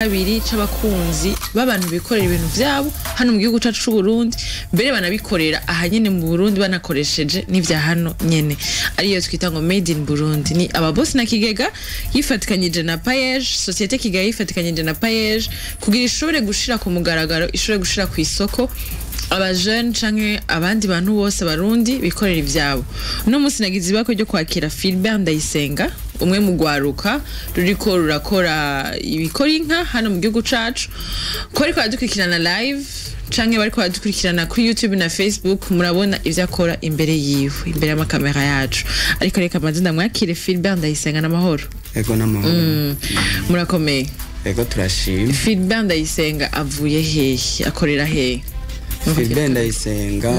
kabiri c'abakunzi b'abantu bikorera ibintu vyabo hano mu gihugu cacu c'u Burundi, mbere banabikorera aha nyene mu Burundi, banakoresheje n'ivya hano nyene, ariyo twita ngo Made in Burundi. Ni ababosi na Kigega yifatikanyije na PAEEJ, Société Kigega yifatikanyije na PAEEJ kugira ishobore gushira ku mugaragaro, ishobore gushira ku isoko abajene canke abandi bantu bose barundi bikorera ivyabo. Uno munsi nagize ibako ryo kwakira Philbert Ndayisenga, umwe mu rwaruka ruriko rurakora ibikora inka hano mu gihugu cacu. Ko ariko aradukurikirana live canke bariko baradukurikirana kuri YouTube na Facebook, murabona ivyo akora imbere yiwe, imbere y'amakamera yacu. Ariko reka manze ndamwakire. Philbert Ndayisenga, n'amahoro? Ego, n'amahoro. Murakomeye? Ego, turashima. Philbert Ndayisenga avuye hehe, akorera hehe? Philbert Ndayisenga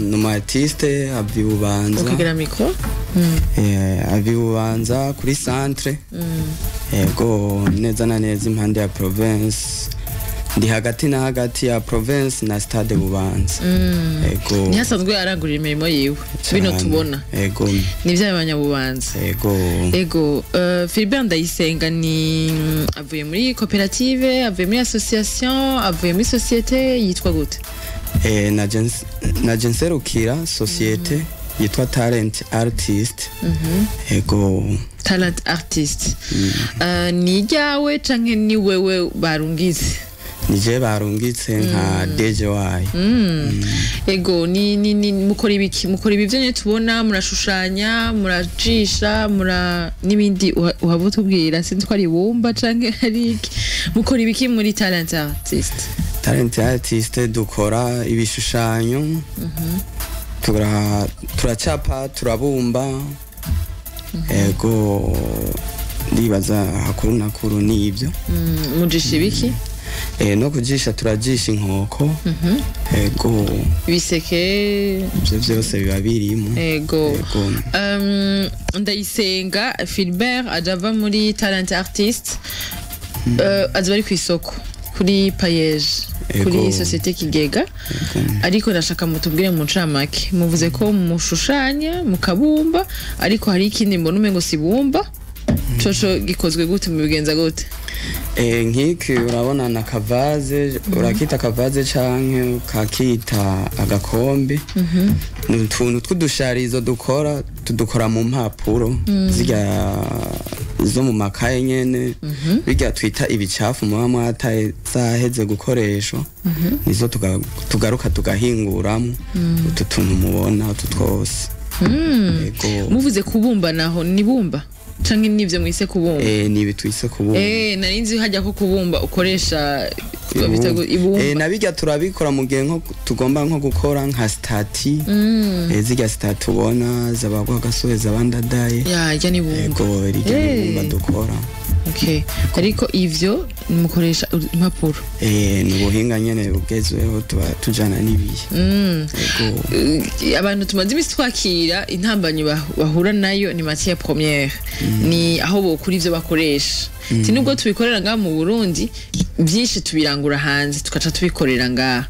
ni umu artiste, ava i Bubanza. Ukegera micro. Ava i Bubanza kuri centre. Ego, neza na neza impande ya province, ndi hagati na hagati ya province na stade Bubanza. Ego. Niho asanzwe arangurira imirimo yiwe bino Cane. tubona. Ego. Ni iby'abanyabubanza. Ego. Ego, Philbert Ndayisenga ni avuye muri koperative, avuye muri association, avuye muri société yitwa gute? Naje nserukira société yitwa Talent Artist. Ego. Talent Artist, ni iryawe canke ni wewe barungize? Nije barungitse nka DJ wayo. Ego, ni mukora ibiki? Mukora ibi byo tubona, murashushanya, murajisha, mura n'ibindi uhava utubwira, sinzi ko ari ibumba canke ari iki. Mukora ibiki muri Talent Artist? Talent Artist dukora ibishushanyo, turacapa, turabumba. Ego, ndibaza hakuru nakuru ni ibyo. Mujisha ibiki? No kujisha, turajisha inkoko. Ego. Ibiseke? Ibyo byose biba birimo. Ego. Ego. Ndayisenga Philbert aja ava muri Talent Artist, aza ari ku isoko kuri PAEEJ, kuri Société Kigega. Ariko ndashaka mutubwire mu ncamake. Muvuze ko mushushanya, mukabumba, ariko hari ikindi mbona umengo si bumba coco, gikozwe gute, mubigenza gute? Nk'iki urabona na kavaze, urakita kavaze canke ukakita agakombe. Ni utuntu tw'udusharizo dukora, tudukora mu mpapuro zirya zo mu makaye nyene, birya twita ibicafu muba mwataye zaheze gukoreshwa, nizo tugaruka tugahinguramo utu tuntu mubona utu twose. Ego. Muvuze kubumba naho, ni bumba canke nivyo mwise kubumba? Ni ibi twise kubumba. Nari nzi hajya ko kubumba ukoresha bita ibumba. Na bijya turabikora mu gihe nko tugomba nko gukora nka statue, zirya statue ubona zabagwa gasoheza abandadaye. Ya, rya ni bumba. Ego, rirya ni ibumba dukora. Okay, ariko ivyo mukoresha impapuro? Ni ubuhinga nyene bugezweho, tuba tujana n'ibihe. Ego. Abantu tumaze imisi twakira, intambanyi bahura nayo ni matière première, ni aho bokura ivyo bakoresha. Ti nubwo tubikorera ngaha mu Burundi, byinshi tubirangura hanze, tukaca tubikorera ngaha,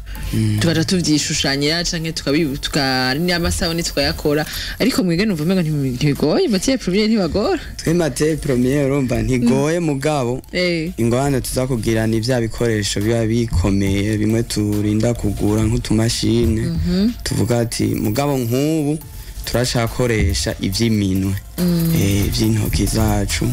tukaca tuvyishushanyira canke tukabi tuka n'amasabune tukayakora. Ariko mwige numva umengo ntibigoye, matière première ntibagora. Twe matière première urumva ntigoye, mugabo ingorane tuza kugira ni vya bikoresho biba bikomeye, bimwe turinda kugura nk'utumashine tuvuga ati. Mugabo nk'ubu turacakoresha ivy'iminwe, ivy'intoki zacu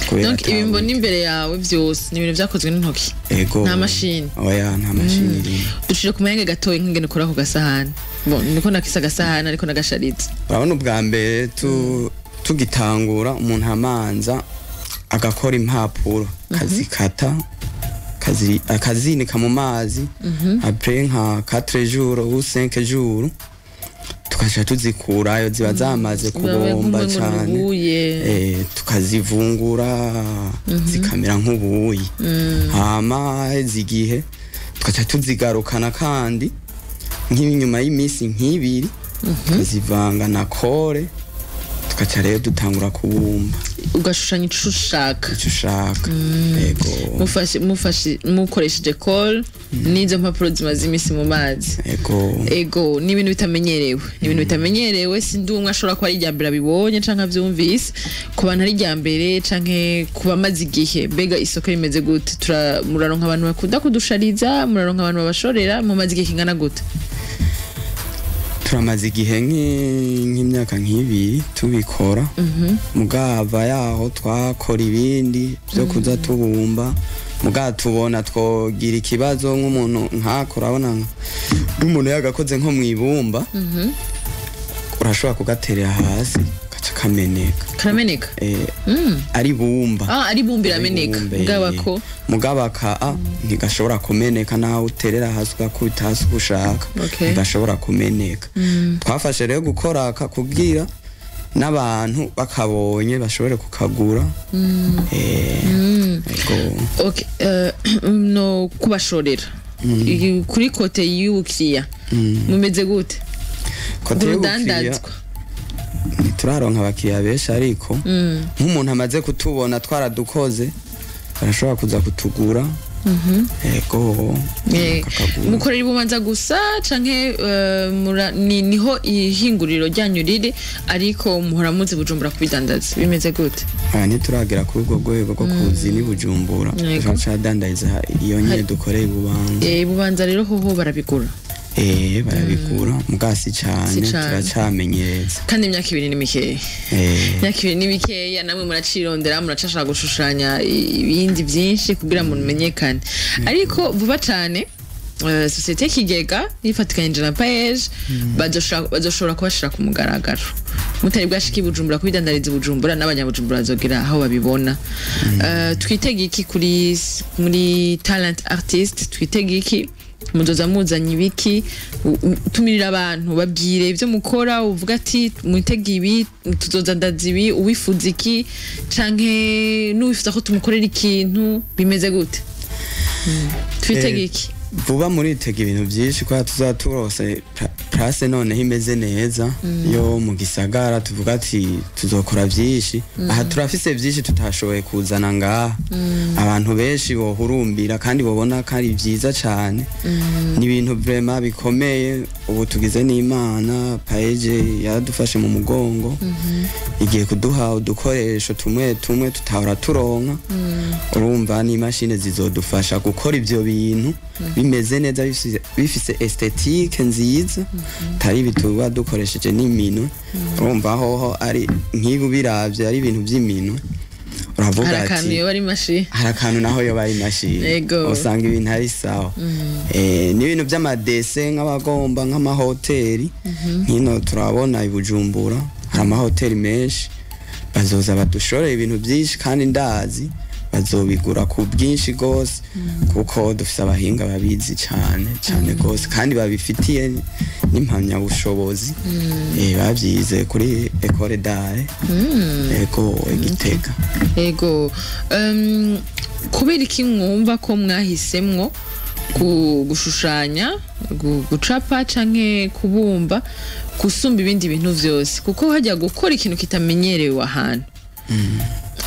kubera Donc ibi mbona imbere yawe vyose ni ibintu vyakozwe n'intoki? Ego. Nta mashini? Oya, nta mashini irimo. Dushire ku mahenge gatoya nk'ingene ukora ku gasahani. Bon, niko nakise agasahani, ariko nagashariza. Urabona, ubwa mbere tugitangura, umuntu amanza agakora impapuro, akazikata, akazinika mu mazi après nka 4 jours ou 5 jours, tukaca tuzikurayo, ziba zamaze kubomba cane. Tukazivungura zikamera nk'ubuyi, hama heze igihe tukaca tuzigarukana kandi nk'inyuma y'iminsi nk'ibiri, tukazivanga na colle, tukaca rero dutangura kubumba. Ugashushanya ico ushaka. Icyo ushaka, yego. Mufashe mukoresheje colle n'izo mpapuro zimaze iminsi mu mazi. Yego. Ego, ni ibintu bitamenyerewe, ni ibintu bitamenyerewe. Sindi umwe ashobora kuba ari irya mbere abibonye canke avyumvise. Ku bantu ari irya mbere canke ku bamaze igihe, mbega isoko rimeze gute? Muraronka abantu bakunda kudushariza? Muraronka abantu babashorera? Mumaze igihe kingana gute? Turamaze igihe nk'imyaka nk'ibiri tubikora. Mugava yaho twakora ibindi byo kuza tubumba, muga tubona twogira ikibazo nk'umuntu nkako, urabona nk'umuntu yagakoze nko mu ibumba, urashobora kugaterera hasi gaca kameneka. Karameneka? Ari bumba. Ah, ari bumba, irameneka. Ibumbe, mugaba ko mugabo aka ntigashobora kumeneka naho uterera hasi, ugakubita hasi uko ushaka. Ntigashobora kumeneka. Twafashe rero gukora aka kugira n'abantu bakabonye bashobore kukagura. Ego. Okay, no kubashorera, kuri côté y'ubukiriya mumeze gute? Côté y'ubukiriya, urudandazwa. Ntituraronka abakiriya benshi, ariko nk'umuntu amaze kutubona twaradukoze barashobora kuza kutugura, ego. Bakakagura. Mukorera ibubanza gusa canke niho ihinguriro ryanyu riri, ariko muhora muzi Bujumbura kubidandaza? Bimeze gute? Aya, ntituragera kuri urwo rwego rwo kuzi ni Bujumbura. Turacadandariza iyo nyene dukoreye ibubanza. Ibubanza rero hoho barabigura? Barabigura, mugasi cane. Si cane. Turacamenyereza. Kandi imyaka 2 ni mikeya. Imyaka 2 ni mikeya, namwe muracirondera, muracashaka gushushanya ibindi byinshi kugira ngo mumenyekane. Ariko vuba cane société Kigega yifatikanyije na PAEEJ bazoshobora kubashira ku mugaragaro mutari bwashika i Bujumbura kubidandariza i Bujumbura, n'abanyabujumbura bazogera aho babibona. Twitege iki kuri muri Talent Artist? Twitege iki? Muzoza muzanye ibiki? Tumirira abantu, babwire ibyo mukora, uvuga ati mwitege ibi, tuzoza ndaza ibi, uwifuza iki canke n'uwifuza ko tumukorera ikintu, bimeze gute? Twitege iki? Vuba muritega ibintu byinshi kubera tuzaba turose place noneho imeze neza yo mu gisagara. Tuvuga ati tuzokora byinshi aha, turafise byinshi tutashoboye kuzana ngaha, abantu benshi bohurumbira kandi bobona ko ari byiza cyane. Ni ibintu vraiment bikomeye. Ubu tugize n'Imana, PAEEJ yaradufashe mu mugongo, igiye kuduha udukoresho tumwe tumwe tutahora turonka. Urumva n'imashini zizodufasha gukora ibyo bintu bimeze neza, bifise esthétique nziza, tari ibi tuba dukoresheje n'iminwe. Urumva hoho ari nk'ibi, biravye ari ibintu by'iminwe, uravuga hari akantu ati yoba ari mashi. Hari akantu naho yoba ari imashini, usanga ibintu ari sawa. N'ibintu by'amadese, nk'abagomba nk'amahoteli nkino, turabona i Bujumbura hari amahoteli menshi, bazoza badushorera ibintu byinshi kandi ndazi bazobigura ku bwinshi gose, kuko dufise abahinga babizi cyane cyane gose kandi babifitiye n'impamyabushobozi, babyize kuri École d'Art, ego, Igitega. Ego. Kubera iki mwumva ko mwahisemwo gushushanya, gucapa canke kubumba gusumba ibindi bintu vyose? Kuko hajya gukora ikintu kitamenyerewe ahantu,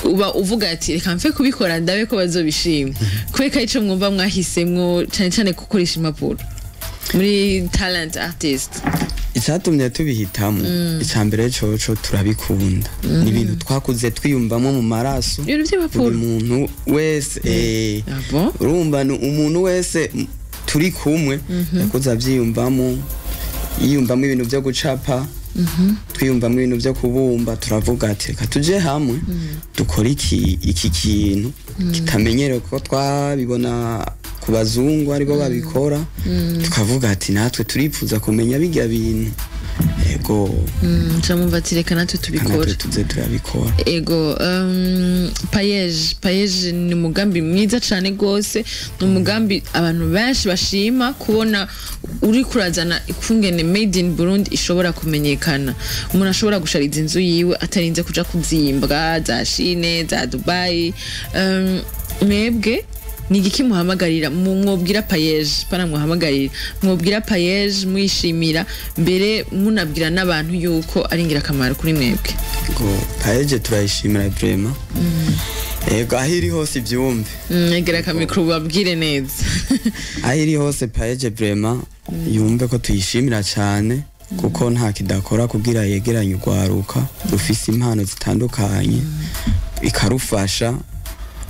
uba uvuga ati reka mfe kubikora ndabe ko bazobishima. Kubera ko ico mwumva mwahisemwo cane cane gukoresha impapuro muri Talent Artist? Icyatumye tubihitamo, icya mbere coco turabikunda, ni ibintu twakuze twiyumvamo mu maraso. Ibintu vy'impapuro? Buri muntu wese, Ah bon? urumva ni umuntu wese turi kumwe yakuze abyiyumvamo, yiyumvamo ibintu byo gucapa, twiyumvamo ibintu byo kubumba. Turavuga ati reka tuje hamwe dukore iki kintu kitamenyerewe, kuko twabibona ku bazungu aribo babikora, tukavuga ati natwe turipfuza kumenya bijya bintu, ego. Nca mumva ati reka natwe tubikore. Natwe tuze turabikora. Ego. PAEEJ ni umugambi mwiza cane gose, ni umugambi abantu benshi bashima kubona uri kurazana ikungene made in Burundi ishobora kumenyekana, umuntu ashobora gushariza inzu yiwe atarinze kuja kuzimbwa za Chine, za Dubai. Mwebwe Ni igiki muhamagarira, mwobwira PAEEJ, pana muhamagarira, mwobwira PAEEJ mwishimira, mbere munabwira n'abantu yuko ari ingirakamaro kuri mwebwe? Ngo PAEEJ turayishimira vraiment. Ego, aho iri hose ibyumve. Egera akamicro ubabwire neza. Aho iri hose PAEEJ vraiment yumve ko tuyishimira cyane, kuko nta kidakora kugira yegeranye urwaruka rufise impano zitandukanye, ikarufasha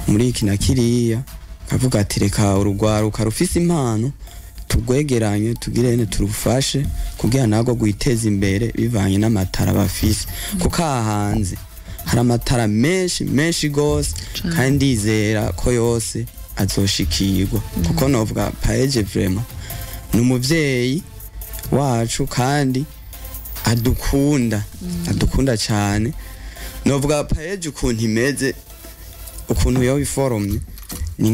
muri iki na kiriya, kavuga ati reka urugwaruka rufise impano tugwegeranye, tugire ne turufashe kugira nago gwiteza imbere bivanye n'amatara bafise, kuko aha hanze hari amatara menshi menshi gose, kandi ndizera ko yose azoshikirwa, kuko novuga PAEEJ vraiment ni umuvyeyi wacu kandi adukunda, adukunda cyane. Novuga PAEEJ ukuntu imeze, ukuntu yoba iforomye, ni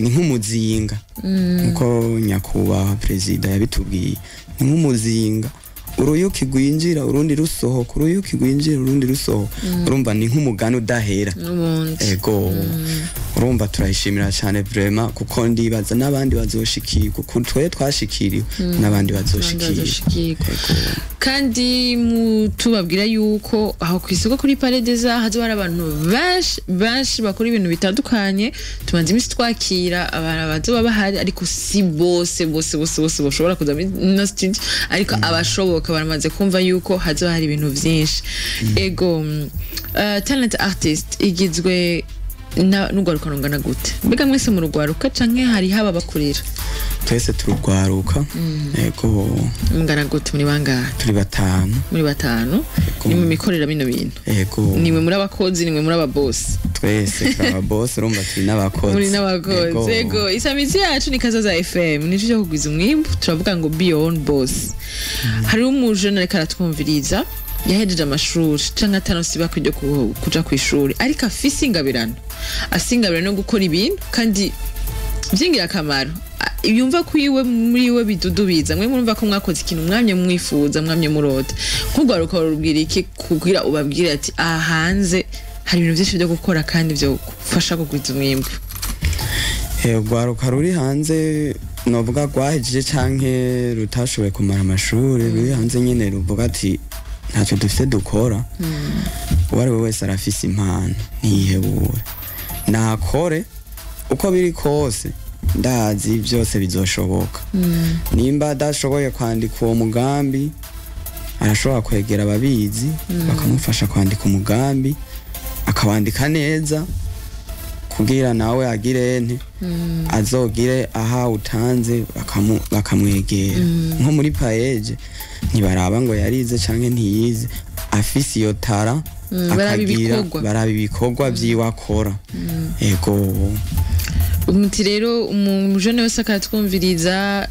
nk'umuzinga, nkuko nyakubahwa perezida yabitubwiye, ni nk'umuzinga, uruyuki rwinjira urundi rusohoka, uruyuki rwinjira urundi rusohoka. Urumva ni nk'umugani udahera. N'ubundi. Ego, urumva turayishimira cyane vraiment, kuko ndibaza n'abandi bazoshikirwa kuko twe twashikiriwe, n'abandi bazoshikirwa. Bazoshikirwa. Kandi tubabwira yuko aho ku isoko kuri Palais des Arts hazoba hari abantu benshi benshi bakora ibintu bitandukanye. Tumaze iminsi twakira abantu bazoba bahari, ariko si bose bose bose bose bashobora kuza muri ino studio, ariko abashoboka baramaze kumva yuko hazoba hari ibintu vyinshi. Ego, talent artist igizwe n'urwaruka rungana gute? Mbega mwese mu rugwaruka canke hari haba bakurira? Twese turugwaruka, ego. Mungana gute, muri bangahe? Turi batanu. Muri batanu? Ego. Ni mu mikorera bino bintu? Ego. Nimwe muri abakozi, nimwe muri ababosi? Twese turi ababosi, urumva turi n'abakozi. Muri n'abakozi. Ego, isamizi yacu ni Kazoza FM, nico cyo kugwiza umwimbu. Turavuga ngo be your own boss. Hariho umujene ariko aratwumviriza, yahejeje amashuri canke atanosiba kujya kuja kw'ishuri, ariko afise ingabirano, afise ingabirano yo gukora ibintu kandi vy'ingirakamaro. Yumva ko iwe muri we bidudubiza. Mwe murumva ko mwakoze ikintu mwamye mwifuza, mwamye murota. Nk'urwaruka rubwira iki kugira ubabwire ati aha hanze hari ibintu vyinshi vyo gukora kandi vyo gufasha kugwiza umwimbu? Urwaruka ruri hanze, novuga rwahejeje canke rutashoboye kumara amashuri, ruri hanze nyene ruvuga ati ntacyo dufite dukora, uwo ari we wese arafise impano, ntiyihebure, nakore uko biri kose, ndazi byose bizoshoboka. Nimba adashoboye kwandika uwo mugambi, arashobora kwegera ababizi bakamufasha kwandika umugambi, akawandika neza kugira nawe agire nte, azogire aha utanze bakamwegera. Nko muri PAEEJ ntibaraba ngo yarize canke ntiyize, afise iyo tara Baraba akagira ibikorwa. Baraba ibikorwa vyiwe akora, ego. Umuti rero umujene wese akatwumviriza,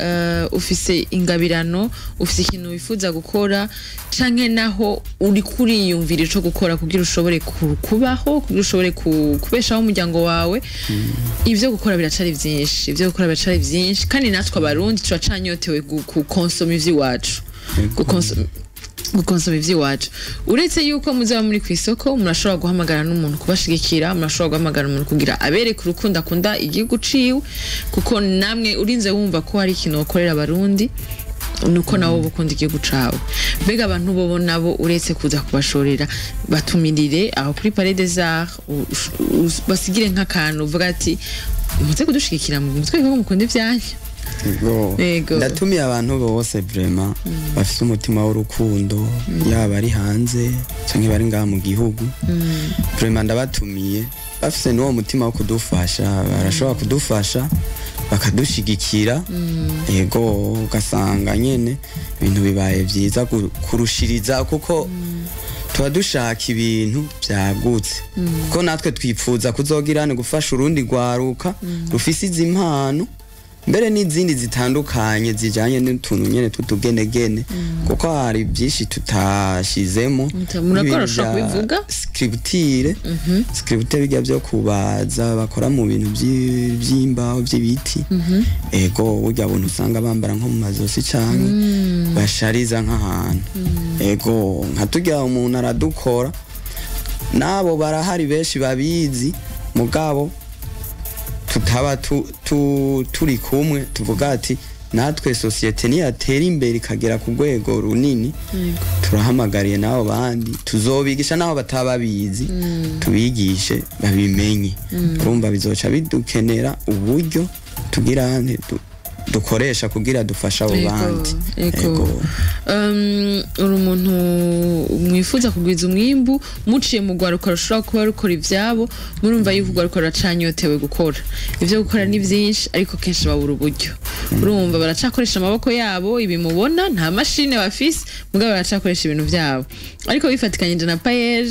ufise ingabirano, ufise ikintu wifuza gukora, canke naho uri kuriyumvira ico gukora kugira ushobore kubaho, kugira ushobore kubeshaho umuryango wawe, ivyo gukora biracari vyinshi, ivyo gukora biracari vyinshi. Kandi natwe Abarundi turacanyotewe gukonsoma ivy'iwacu, gukonsoma ivy'iwacu. Uretse yuko muzaba muri ku isoko, murashobora guhamagara n'umuntu kubashigikira, murashobora guhamagara umuntu kugira abereke urukundo akunda igihugu ciwe, kuko namwe urinze wumva ko hari ikintu wakorera Abarundi nuko nabo bukunda igihugu cawe. Mbega abantu bobo nabo, uretse kuza kubashorera, batumirire aho kuri Palais des Arts, basigire nk'akantu uvuga ati muze kudushigikira, mutwereke ko mukunda ivyanyu. Ego. Ego. Ndatumiye abantu bose vraiment bafise umutima w'urukundo, yaba ari hanze canke bari ngaha mu gihugu. Vraiment ndabatumiye, bafise n'uwo mutima wo kudufasha, barashobora kudufasha bakadushigikira. Ego, ugasanga nyene ibintu bibaye vyiza kurushiriza, kuko tuba dushaka ibintu byagutse, kuko natwe twipfuza kuzogirane gufasha urundi rwaruka rufise izi mpano, mbere n'izindi zitandukanye zijanye n'utuntu nyene tw'utugenegene, kuko hari byinshi tutashizemo. Murakora, ushobora kubivuga? Sculpture, sculpture bijya byo kubaza, bakora mu bintu by'imbaho, by'ibiti. Ego, burya buntu usanga bambara nko mu mazosi canke bashariza nk'ahantu. Ego, nka turya umuntu aradukora, nabo barahari benshi babizi, mugabo tutaba turi kumwe, tuvuga ati natwe société niyatera imbere ikagera ku rwego runini, turahamagariye n'abo bandi, tuzobigisha n'aho bataba babizi, tubigishe babimenye. Urumva bizoca bidukenera uburyo tugira nte dukoresha kugira dufashe abo bandi. Ego. Uri umuntu mwifuza kugwiza umwimbu muciye mu rwaruka rushobora kuba rukora ivyabo. Murumva yuko urwaruka ruracanyotewe gukora ivyo gukora ni vyinshi, ariko kenshi babura uburyo. Urumva baracakoresha amaboko yabo, ibi mubona nta mashine bafise, mugabo baracakoresha ibintu vyabo. Ariko bifatikanyije na PAEEJ,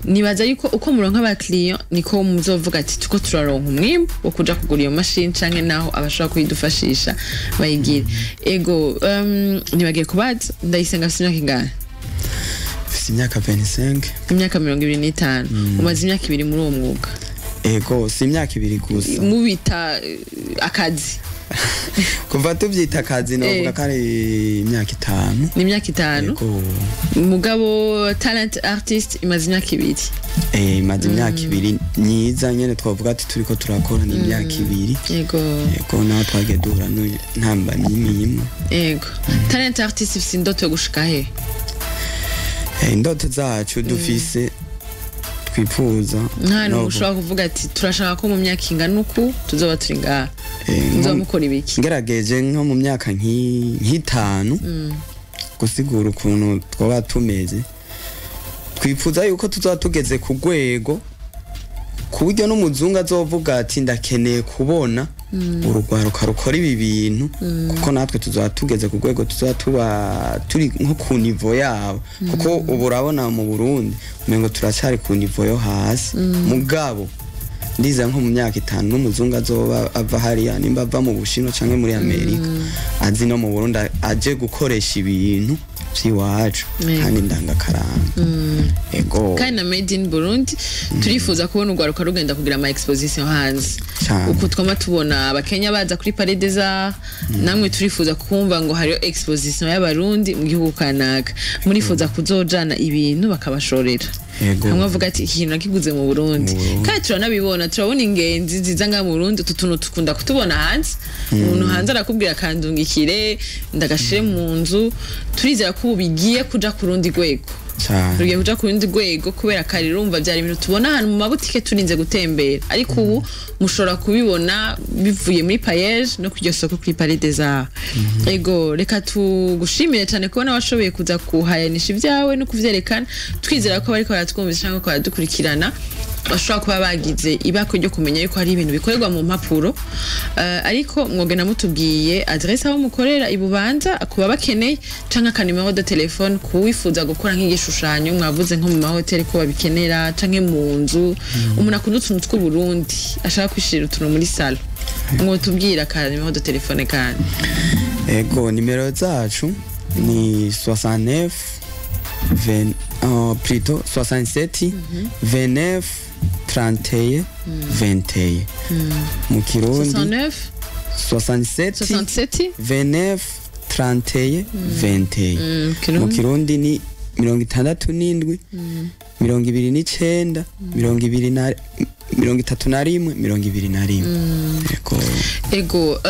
nibaza yuko uko muronka abakiriya niko muzovuga ati tuko turaronka umwimbu wo kuja kugura iyo mashini, canke naho abashobora kuyidufashisha bayigire. Ego, nibagiye kubaza, Ndayisenga afise imyaka ingahe? Mfise imyaka 25. Imyaka 25. Umaze imyaka 2 muri uwo mwuga? Ego, si imyaka 2 gusa. Mubita akazi? Kuva tuvyita akazi, novuga ko ari imyaka 5. Ni imyaka 5? Ego. Mugabo Talent Artist imaze imyaka 2? Imaze imyaka 2 myiza nyene, twavuga ati turiko turakora ni imyaka 2. Ego, naho twagiye duhura ntambamyi imwe. Ego, Talent Artist ifise indoto yo gushika he? Indoto zacu dufise, twipfuza, Nta ushobora kuvuga ati turashaka ko mu myaka ingana uku tuzoba turi ngaha, muzoba mukora ibiki? Ngerageje nko mu myaka nk'itanu gusigura ukuntu twaba tumeze, twifuza yuko tuzoba tugeze ku rwego ku buryo n'umuzungu azovuga ati ndakeneye kubona urugwaruka rukora ibi bintu, kuko natwe tuzoba tugeze ku rwego tuzoba tuba turi nko ku niveau yabo. Kuko ubu urabona mu Burundi umengo turacari ku niveau yo hasi, mugabo ndiza nko mu myaka 5 n'umuzungu azoba ava hariya, nimba ava mu Bushinwa canke muri Amerika, azi no mu Burundi aje gukoresha ibintu vy'iwacu kandi ndangakaranga. Ego. Kandi na made in Burundi, turifuza kubona urwaruka rugenda kugira ama exposition hanze. Uko twama tubona abakenya baza kuri Palais des Arts, namwe turifuza kumva ngo hariyo exposition y'abarundi mu gihugu kanaka. Murifuza kuzojana ibintu bakabashorera, hamwe avuga ati ikintu nakiguze mu Burundi. Kandi turanabibona, turabona ingenzi ziza ngaha mu Burundi, utu tuntu tukunda kutubona hanze. Umuntu hanze arakubwira kandungikire ndagashire mu nzu. Turizera ko ubu bigiye kuja ku rundi rwego, rugiye kuja ku rundi rwego, kubera kare urumva byari ibintu tubona ahantu mu mabutike turinze gutembera, ariko ubu mushobora kubibona bivuye muri PAEEJ no ku soko kuri Palais des Arts. Ego, reka tugushimire cyane kubona washoboye kuza kuhayanisha ibyawe no kuvyerekana. Twizera ko bariko baratwumvisa cyangwa ko baradukurikirana bashobora kuba bagize ibako ryo kumenya yuko hari ibintu bikorerwa mu mpapuro. Ariko mwogena mutubwiye adresse aho mukorera ibubanza kuba bakeneye, canke akanimero de téléphone kuwifuza gukora nk'igishushanyo mwavuze nko mu mahoteli ko babikenera, canke mu nzu umuntu akunda utuntu tw'Uburundi ashaka kwishira utuntu muri salon. Mwotubwira akanimero de téléphone kandi? Ego, nimero zacu ni 69 20, plutôt 67 29 31 21. Mu Kirundi 69 67 67 29 31 21. Mu Kirundi ni 67 29 20 31 21. Ego. Ego,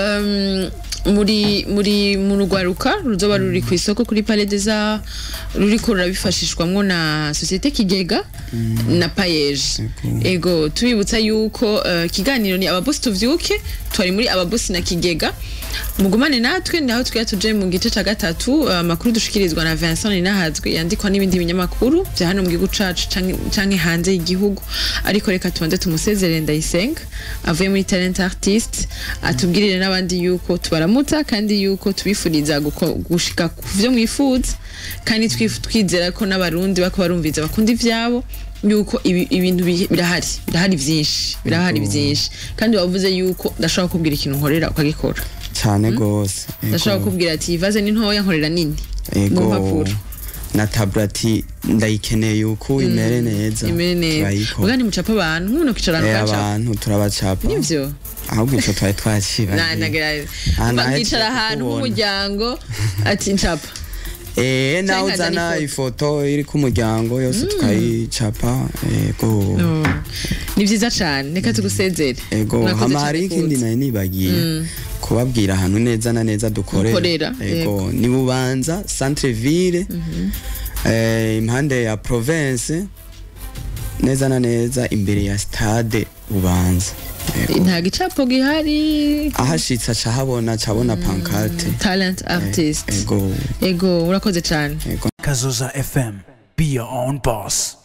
muri mu rugwaruka ruzoba ruri ku isoko kuri Palais des Arts, ruriko rurabifashishwamwo na Société Kigega na PAEEJ. Ego, tubibutsa yuko ikiganiro ni Ababosi Tuvyuke, twari muri Ababosi na Kigega. Mugumane natwe naho twiya tuje mu gice ca gatatu, amakuru dushikirizwa na Vincent Ninahazwe yandikwa n'ibindi binyamakuru vya hano mu gihugu cacu canke hanze y'igihugu. Ariko reka tubanze tumusezere Ndayisenga avuye muri Talent Artist, atubwirire n'abandi yuko tubaramutsa kandi yuko tubifuriza gushika ku vyo mwifuza, kandi twizera ko n'abarundi bako barumviza bakunda ivyabo, yuko ibintu birahari vyinshi, birahari vyinshi. Kandi wavuze yuko ndashobora kubwira ikintu nkorera ukagikora. Cyane gose. Ndashobora kubwira ati ivaze ni ntoya nkorera nini mu mpapuro. Na tableti ndayikeneye yuko imere neza. Imere neza. Mugani mucapa abantu nkuno kicarana ukacapa. Abantu turabacapa. Nivyo. Ahubwo ico twari twaciba. Nanagira. Bakicara ahantu nk'umuryango ati ncapa. Nawe Canke uzana nkazana ifoto iri ku muryango yose tukayicapa, ego. Oh. Ni vyiza cane, reka tugusezere. Ego. Mwakoze Hama cane hari ikindi kuza. nari nibagiye kubabwira, ahantu neza na neza dukorera. Mukorera, Ego, ni Bubanza, centre ville, impande ya province, neza na neza imbere ya stade Bubanza. Ego. Nta gicapo gihari? Ahashitse aca habona, aca abona pancarte. Talent Artist. Ego. Ego, urakoze cane. Ego. Kazoza FM. Be your own boss.